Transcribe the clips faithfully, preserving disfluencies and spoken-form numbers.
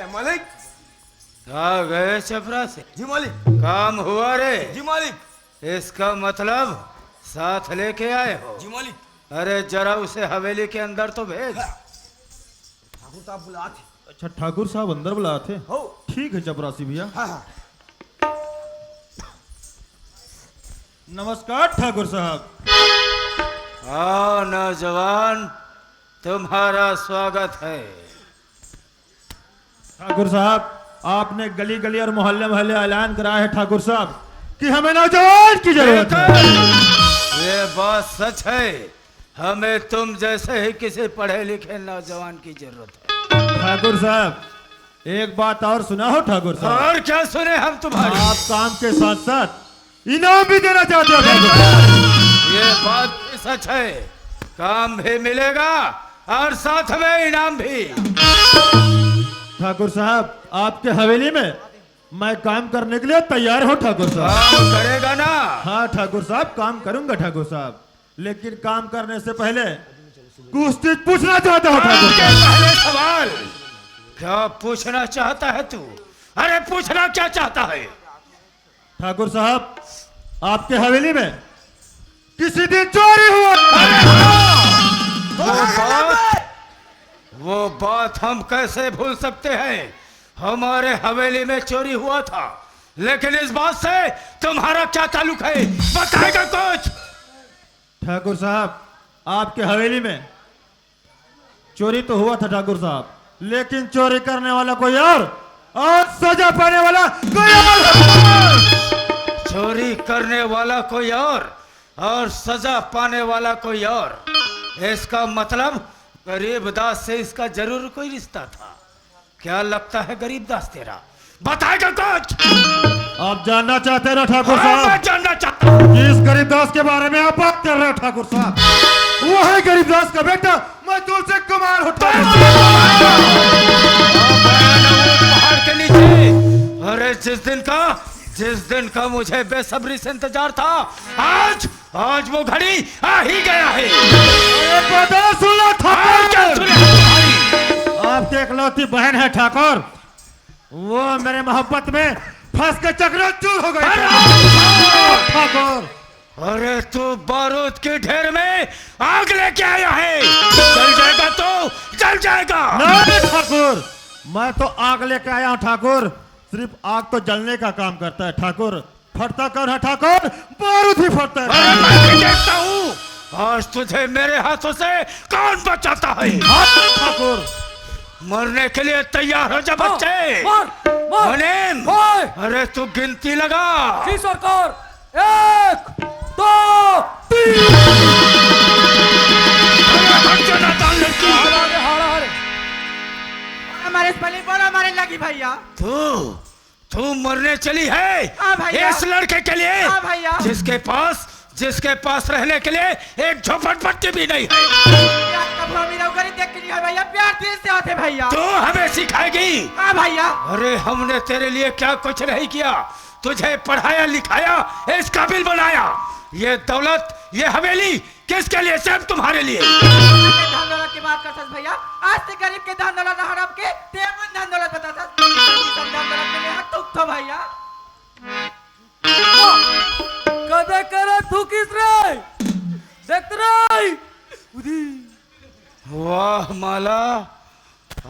मालिक। आ गए चपरासी। जी मालिक। काम हुआ रे? जी मालिक। इसका मतलब साथ लेके आए हो? जी मालिक। अरे, जरा उसे हवेली के अंदर तो भेज। ठाकुर साहब बुलात हे। अच्छा, ठाकुर साहब अंदर बुलात हे। हो। ठीक है चपरासी भैया। हाँ, हाँ। नमस्कार ठाकुर साहब। आओ नौजवान, तुम्हारा स्वागत है। ठाकुर साहब, आपने गली गली और मोहल्ले मोहल्ले ऐलान कराया है ठाकुर साहब कि हमें नौजवान की जरूरत है। ये बात सच है, हमें तुम जैसे ही किसी पढ़े लिखे नौजवान की जरूरत है। ठाकुर साहब, एक बात और सुना हो ठाकुर साहब। और क्या सुने हम तुम्हारी? आप काम के साथ साथ इनाम भी देना चाहते हो ठाकुर साहब। ये बात भी सच है, काम भी मिलेगा और साथ में इनाम भी। ठाकुर साहब, आपके हवेली में मैं काम करने के लिए तैयार हूँ ठाकुर साहब। काम करेगा ना? हाँ ठाकुर साहब, काम करूंगा ठाकुर साहब, लेकिन काम करने से पहले कुछ चीज पूछना चाहता हूँ ठाकुर के साहब। पहले सवाल, क्या पूछना चाहता है तू? अरे, पूछना क्या चाहता है? ठाकुर साहब, आपके हवेली में किसी दिन चोरी हुआ। अरे हाँ! वो बात, वो बात हम कैसे भूल सकते हैं? हमारे हवेली में चोरी हुआ था, लेकिन इस बात से तुम्हारा क्या ताल्लुक है? बताएगा कुछ? ठाकुर साहब, आपके हवेली में चोरी तो हुआ था ठाकुर साहब, लेकिन चोरी करने वाला कोई और, और सजा पाने वाला कोई और। चोरी करने वाला कोई और और सजा पाने वाला कोई और। इसका मतलब गरीबदास से इसका जरूर कोई रिश्ता था। क्या लगता है गरीबदास तेरा? बताएगा कुछ? आप जानना चाहते हैं ना ठाकुर हाँ, मैं साहब, जानना चाहता हूँ। जिस गरीबदास के बारे में आप बात कर रहे हो ठाकुर साहब, वही गरीबदास का बेटा मैं तुलसी कुमार हूँ ठाकुर साहब। पहाड़ के नीचे। अरे, जिस दिन का, जिस दिन का मुझे बेसब्री से इंतजार था, आज, आज वो घड़ी आ ही गया है। अरे, पता सुना और क्या ठाकुर, सुने तुम्हारी? आपकी इकलौती बहन है ठाकुर, वो मेरे मोहब्बत में फंस के चकनाचूर हो गई। ठाकुर, अरे, तू बारूद के ढेर में आग लेके आया है। जल जाएगा तो जल जाएगा। नहीं ठाकुर, मैं तो आग लेके आया हूँ ठाकुर। सिर्फ आग तो जलने का काम करता है ठाकुर, फटता कौन है ठाकुर? बारूद ही फटता है। अरे, मैं भी देखता हूँ, आज तुझे मेरे हाथों से कौन बचाता है। हाँ ठाकुर। मरने के लिए तैयार हो जा बच्चे। मार, मार। मुनीम, ओए। अरे, तू गिनती लगा। जी सरकार। एक, दो, तीन। अरे, हट जा, नादान लड़की। हाड़ा रे, हाड़ा रे। बोला मारे पली, बोला मारे लगी भैया। तू, तू मरने चली है हाँ भैया। इस लड़के के लिए, हाँ भैया। जिसके पास, जिसके पास रहने के लिए एक झोपड़पट्टी भी नहीं है। प्यार का भूमि रहो, गरीब देख के नहीं है भैया, प्यार दिल से होते भैया। तू हमें सिखाएगी? हाँ भैया। अरे, हमने तेरे लिए क्या कुछ नहीं किया, तुझे पढ़ाया लिखाया, इस काबिल बनाया। ये दौलत, ये हवेली किसके लिए? सिर्फ तुम्हारे लिए। धन दौलत की बात करता भैया, आज से गरीब के धन दौलत हड़प के तेवन धन दौलत बताता। धन दौलत में मेरा तुक था भैया। कदे करे थूकिस रे? देख रे। उदी। वाह माला,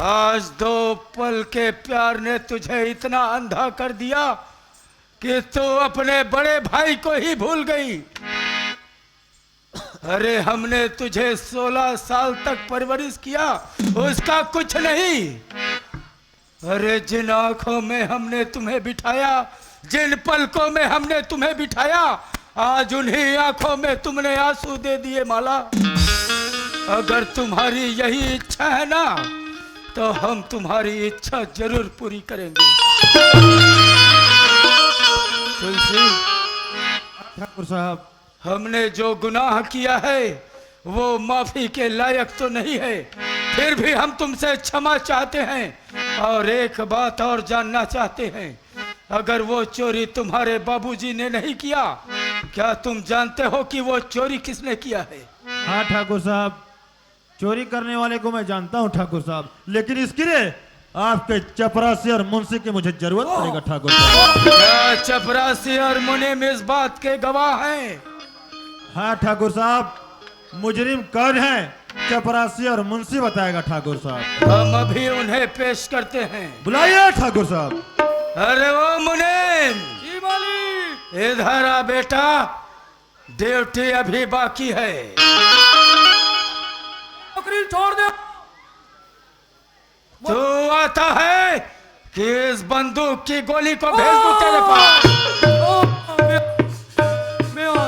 आज दो पल के प्यार ने तुझे इतना अंधा कर दिया कि तू अपने बड़े भाई को ही भूल गई। अरे, हमने तुझे सोलह साल तक परवरिश किया, उसका कुछ नहीं। अरे, जिन आंखों में हमने तुम्हें बिठाया, जिन पलकों में हमने तुम्हें बिठाया, आज उन्हीं आंखों में तुमने आंसू दे दिए माला। अगर तुम्हारी यही इच्छा है ना, तो हम तुम्हारी इच्छा जरूर पूरी करेंगे। तुलसी, ठाकुर साहब, हमने जो गुनाह किया है, वो माफी के लायक तो नहीं है, फिर भी हम तुमसे क्षमा चाहते हैं। और एक बात और जानना चाहते हैं, अगर वो चोरी तुम्हारे बाबूजी ने नहीं किया, क्या तुम जानते हो कि वो चोरी किसने किया है? हाँ ठाकुर साहब, चोरी करने वाले को मैं जानता हूँ ठाकुर साहब, लेकिन इसके लिए आपके चपरासी और मुंशी की मुझे जरूरत पड़ेगा ठाकुर साहब। क्या चपरासी और मुनीम इस बात के गवाह हैं? हाँ ठाकुर साहब, मुजरिम कौन है, चपरासी और मुंशी बताएगा ठाकुर साहब। हम अभी उन्हें पेश करते हैं। बुलाइए ठाकुर साहब। अरे ओ मुनीम, जी मालिक। इधर आ बेटा, ड्यूटी अभी बाकी है। नौकरी छोड़ दे। तू आता है कि इस बंदूक की गोली को भेज दूं तेरे पास? ओ, मैं, मैं आता हूं।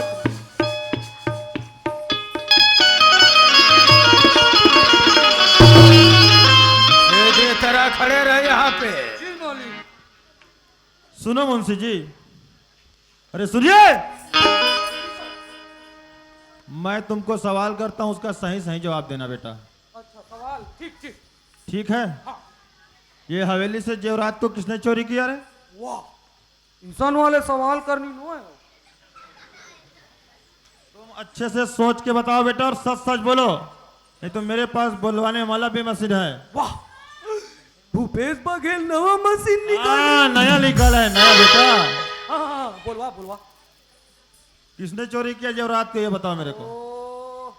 सीधी तरह खड़े रहे यहाँ पे। जी मालिक। सुनो मुंशी जी, अरे सुनिए, मैं तुमको सवाल करता हूं, उसका सही सही जवाब देना बेटा। अच्छा, सवाल, ठीक ठीक। ठीक है। हाँ। ये हवेली से जेवरात को किसने चोरी किया रे? वाह, इंसान वाले सवाल करनी नो है। तुम अच्छे से सोच के बताओ बेटा, और सच सच बोलो, नहीं तो मेरे पास बुलवाने वाला भी मशीन है। वाह, भूपेश बघेल नवा मशीन निकाला। हाँ, नया निकाला है, नया बेटा। हाँ, हाँ, हाँ, बोलवा, बोलवा। किसने चोरी किया जेवरात को, ये बताओ मेरे को। ओ,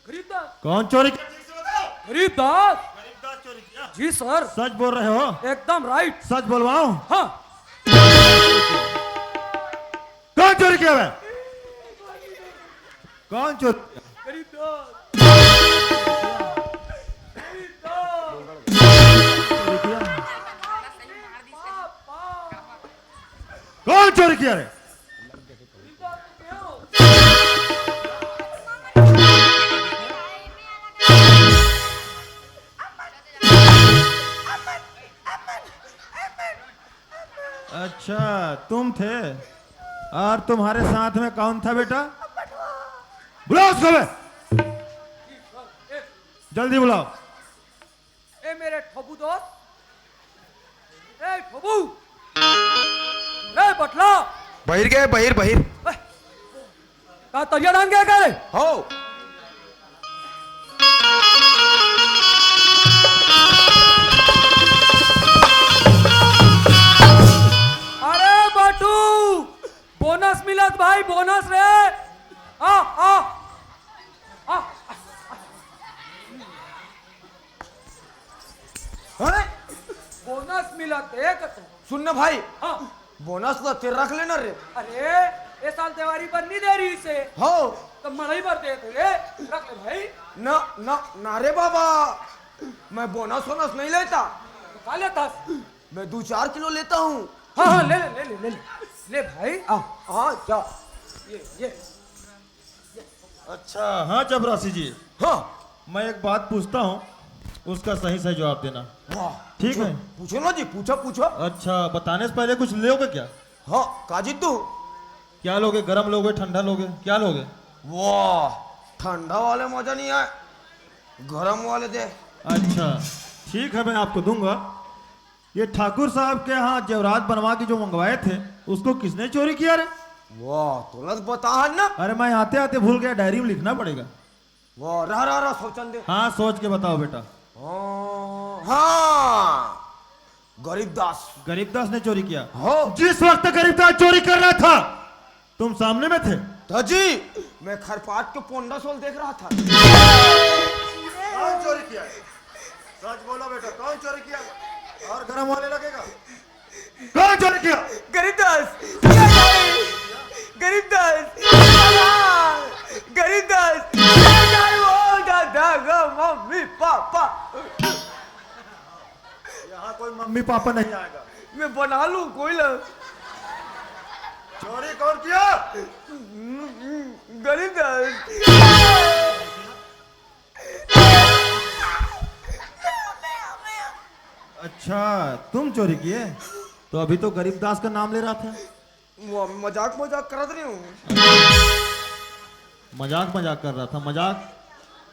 गरीबदास। कौन चोरी किया? गरीबदास। गरीबदास चोरी किया? जी सर। सच बोल रहे हो? एकदम राइट। सच बोलवाऊं? हाँ। कौन चोरी किया बे? कौन चोरी किया? गरीबदास। गरीबदास। चोरी किया? कौन चोरी किया रे? अच्छा, तुम थे। और तुम्हारे साथ में कौन था बेटा? बुलाओ उसको बे। जल्दी बुलाओ। ए मेरे ठोबू दोस्त, ए ठोबू, ए बटला। बहिर गए, बहिर, बहिर। ए, का तरिया डांग गया का रे? हो। अरे बटू, बोनस मिलत भाई, बोनस रे। आ, आ, आ, आ। अरे, बोनस मिलत हे कतो। सुन ना भाई, हाँ। बोनस ला तें रख लेना रे। अरे, ए साल देवारी बर नी दे रहिसे। हो। त मड़ई बर देथे रे, रख ले भाई। ना, ना, ना रे बाबा, मैं बोनस वोनस नहीं लेता। त का लेथस? मैं दू चार किलो लेता हूँ। हाँ, हाँ, ले ले, ले ले, ले ले। ले भाई। आ, हाँ, जा। ये, ये। अच्छा, हाँ चपरासी जी, हाँ। मैं एक बात पूछता हूँ, उसका सही सही जवाब देना। वाह, ठीक है? पूछो ना जी, पूछो, पूछो। अच्छा, बताने से पहले कुछ लोगे क्या? हाँ, का जी तू? क्या लोगे? गरम लोगे, ठंडा लोगे, क्या लोगे? वाह, ठंडा वाले मजा नहीं आए, गरम वाले दे। अच्छा, ठीक है, मैं आपको दूंगा। ये ठाकुर साहब के यहाँ जेवरात बनवा के जो मंगवाए थे, उसको किसने चोरी किया रे? वाह, तोला तो बता ना। अरे, मैं आते आते भूल गया, डायरी में लिखना पड़ेगा। वाह, रह, रह, रह, सोचन दे। हाँ, सोच के बताओ बेटा। हाँ, हाँ, गरीबदास। गरीबदास ने चोरी किया? हो। जिस वक्त गरीबदास चोरी कर रहा था, तुम सामने में थे? तो जी, मैं खरपाट के पोंडा सोल देख रहा था। कौन चोरी किया? सच बोलो बेटा, कौन चोरी किया? और गरम वाले लगेगा। कौन चोरी किया? गरीबदास, गरीबदास, गरीबदास, ओ दादा ग मम्मी पापा। यहाँ कोई मम्मी पापा नहीं आएगा। मैं बना लूं कोई ला। चोरी कौन किया? गरीबदास। अच्छा, तुम चोरी किए? तो अभी तो गरीबदास का नाम ले रहा था। वो मजाक मजाक करत रहे हूँ। मजाक मजाक कर रहा था, मजाक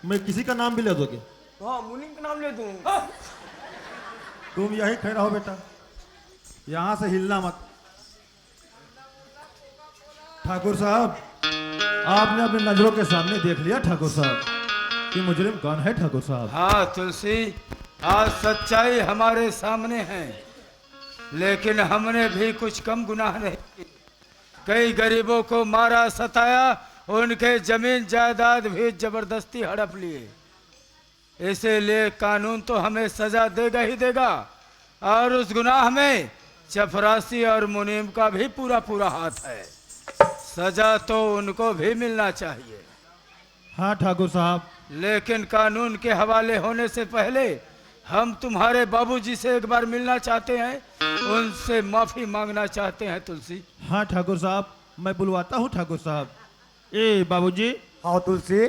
में किसी का नाम भी ले दोगे? हाँ, मुनीम का नाम ले दूँ। तुम यही खड़े रहो बेटा, यहाँ से हिलना मत। ठाकुर साहब, आपने अपनी नजरों के सामने देख लिया ठाकुर साहब, कि मुजरिम कौन है ठाकुर साहब। हाँ तुलसी, आज सच्चाई हमारे सामने है, लेकिन हमने भी कुछ कम गुनाह नहीं किए। कई गरीबों को मारा, सताया, उनके जमीन जायदाद भी जबरदस्ती हड़प लिए। इसीलिए कानून तो हमें सजा देगा ही देगा, और उस गुनाह में चपरासी और मुनीम का भी पूरा पूरा हाथ है। सजा तो उनको भी मिलना चाहिए। हाँ ठाकुर साहब। लेकिन कानून के हवाले होने से पहले हम तुम्हारे बाबूजी से एक बार मिलना चाहते हैं, उनसे माफी मांगना चाहते हैं तुलसी। हाँ ठाकुर साहब, मैं बुलवाता हूँ ठाकुर साहब। ए बाबूजी। हाँ तुलसी।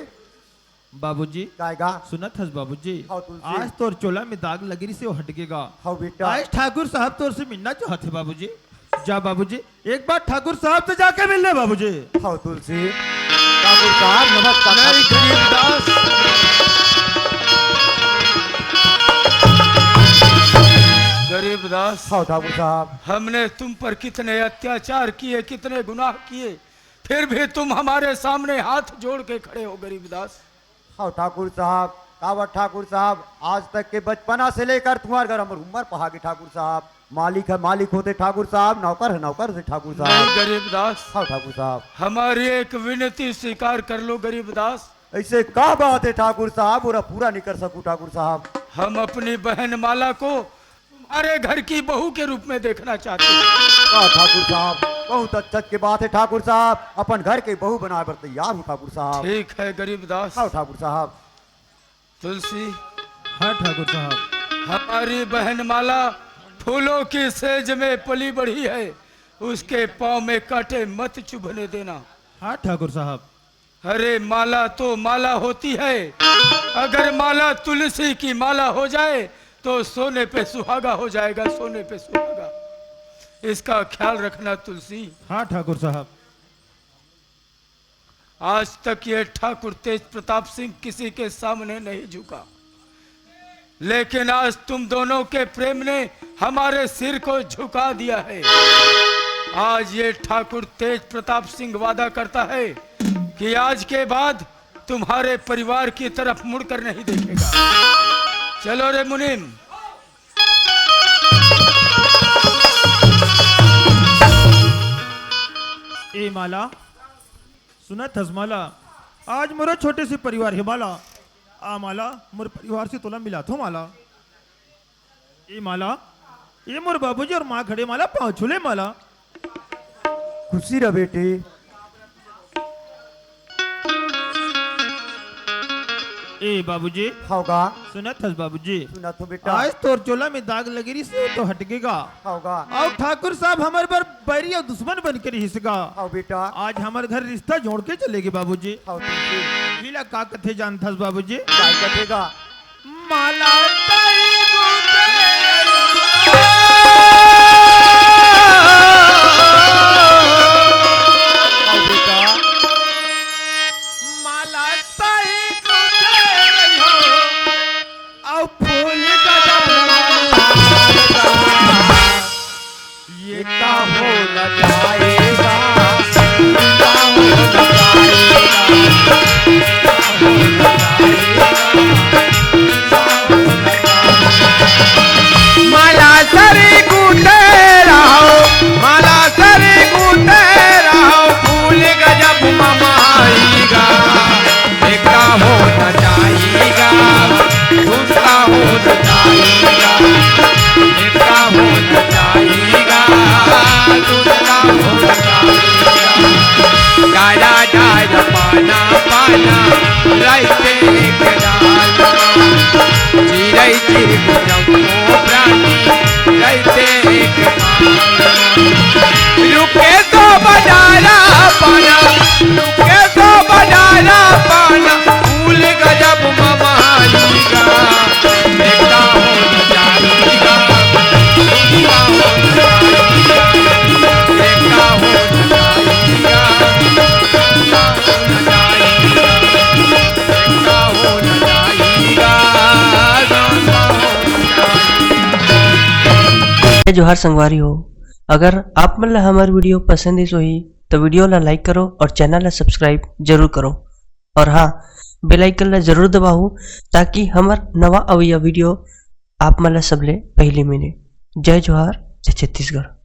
बाबूजी। काय गा? सुनत हस बाबूजी? हाँ तुलसी। आज तोर चोला में दाग लगी रहिसे, वो हट गे गा। हाँ बेटा। आज ठाकुर साहब तोर से मिलना चाहत हे बाबूजी। जा बाबूजी, एक बार ठाकुर साहब से जाके मिल ले बाबूजी। हाँ तुलसी। ठाकुर साहब नमस्कार। नहीं गरीबदास। गरीबदास। हाँ ठाकुर साहब। हमने तुम पर कितने अत्याचार किए, कितने गुनाह किए, फिर भी तुम हमारे सामने हाथ जोड़ के खड़े हो गरीबदास। हाँ ठाकुर साहब, काबर ठाकुर साहब, आज तक के बचपना से लेकर तुम्हारे घर हमर उम्र पहागे ठाकुर साहब। मालिक है मालिक होते ठाकुर साहब, नौकर है नौकर होते ठाकुर साहब। नहीं गरीबदास। हाँ ठाकुर साहब। हमारी एक विनती स्वीकार कर लो गरीबदास। ऐसे का बात है ठाकुर साहब, पूरा पूरा नहीं कर सकूं ठाकुर साहब। हम अपनी बहन माला को तुम्हारे घर की बहू के रूप में देखना चाहते हैं। हाँ ठाकुर साहब, बहुत अच्छा की बात है ठाकुर साहब, अपन घर के बहू बनाए बर तैयार हूँ ठाकुर साहब। ठीक है गरीबदास। हाँ ठाकुर साहब। तुलसी। हाँ ठाकुर साहब। हमारी बहन माला फूलों की सेज में पली बढ़ी है, उसके पाँव में कांटे मत चुभने देना। हाँ ठाकुर साहब। अरे माला तो माला होती है, अगर माला तुलसी की माला हो जाए तो सोने पे सुहागा हो जाएगा, सोने पे सुहागा। इसका ख्याल रखना तुलसी। हाँ ठाकुर साहब। आज तक ये ठाकुर तेज प्रताप सिंह किसी के सामने नहीं झुका, लेकिन आज तुम दोनों के प्रेम ने हमारे सिर को झुका दिया है। आज ये ठाकुर तेज प्रताप सिंह वादा करता है कि आज के बाद तुम्हारे परिवार की तरफ मुड़कर नहीं देखेगा। चलो रे मुनीम। ए माला, सुनत हस माला, आज मोर छोटे से परिवार हे माला। आ माला, मोर परिवार से तोला मिलाथों माला। ए माला, ए मोर बाबूजी और माँ खड़े माला, पाँव छू ले माला। खुशी रह बेटी। ए बाबूजी। हव गा। सुनत हस बाबूजी? सुनत हूँ बेटा। आज तोर चोला में दाग लगे रहिस, वो तो हट गे गा। हव गा। अउ ठाकुर साहब हमर बर बैरी अउ दुश्मन बन के रहिस गा। हव बेटा। आज हमर घर रिश्ता जोड़ के चले गे बाबूजी। हव तुलसी। इला का कथे जानत हस बाबूजी? काय कथे गा? माला ताई गुंदे। हव बेटा। माला ताई गुंदे हो। अउ फूल गजब ये का हो न जाएगा, का हो न जाएगा, का हो न जाएगा, का हो न जाएगा। माला सरी गुंदे रहो, माला सरी गुंदे रहो, फूल गजब ममाईगा। एका हो न जाईगा, दूसरा हो न जाईगा। एका हो न जाईगा, दूसरा हो न जाईगा। गारा डार पाना पाना, रहिते एक डाल मा। चिरई चिरगुजम को प्राणी, रहिते एक डाल मा। रुके तो बजारा पाना, रुके तो बजारा पाना, फूल गजब ममाईगा। देखा हो न जाईगा, देखा हो न जाईगा, देखा हो न जाईगा, देखा हो न जाईगा, देखा हो न जाईगा, देखा हो न जाईगा। जय जोहार संगवारी हो। अगर आप मन ला हमर video पसंद आइस होही, तो video ला like करो और channel ला subscribe जरूर करो। और हाँ, bell icon ला जरूर दबाओ, ताकि हमर नवा अवइया video आप मन ला सबले पहिली मिले। जय जोहार, जय छत्तीसगढ़।